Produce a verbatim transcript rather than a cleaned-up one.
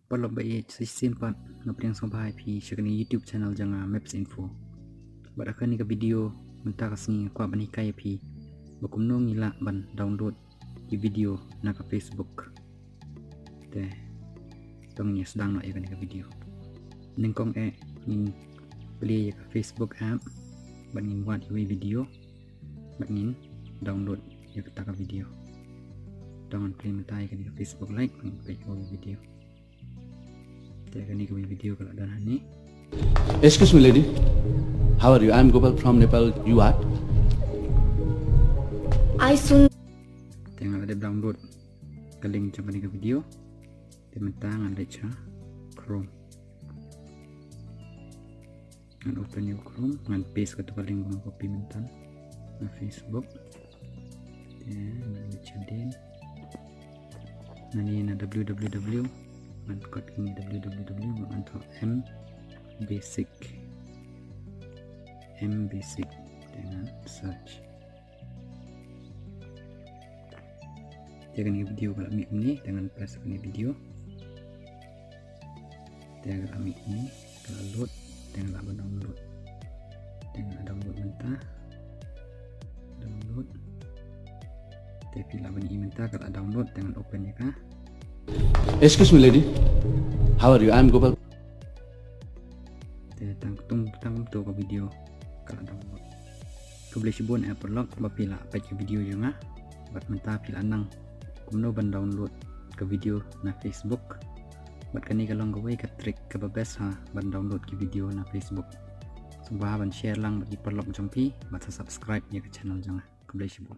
Paralok ba ïeit, sa shisien pat nga pdiang sngewbha ïa phi sha kane YouTube channel jong nga, Maps Info. Bad ha kane ka video mynta ka sngi nga kwah ban hikai ïa phi ba kumno ngi lah ban download ki video na ka Facebook. Te to ngin ïa sdang noh ïa kane ka video. Nyngkong eh ngin plie ïa ka Facebook app bad ngin wad ïa uwei video bad ngin download ïa kata ka video. To ngan plie mynta ïa kane ka Facebook Lite, ngin peit ïa uwei video. Te kane kawei video ka la don hangne. Excuse me, lady. How are you? I'm Gopal from Nepal. You are? I soon. Te nga la dep download ka link jong kane ka video. Te mynta ngan leit sha Chrome. Ngan open ïa u Chrome, ngan paste kato ka link ba nga copy mynta na Facebook. Te ngan leit shadien. Ngan ïa na www, ngan kot kine www, ngan thoh M basic. M basic. Te ngan search. Te kane ka video ka la mih kumne, te ngan press kane ka video. Te ka la mih kumne, ka la load, te ngan lah ban download. Te ngan download mynta. Download. Te phi lah ban i mynta ka la download, te ngan open ïa ka. Excuse me, lady. How are you? I'm Gopal. Te tang tung tang to ka video ka la download. Khublei shibun eh paralok ba phi la peit ka video jong nga. Bad mynta phi la nang kumno ban download ka video na Facebook. Bad kane ka long kawei ka trick kaba best ha ban download ki video na Facebook. Sngewbha ban share lang bad ki paralok jong phi bad sa subscribe ïa ka channel jong nga. Khublei shibun.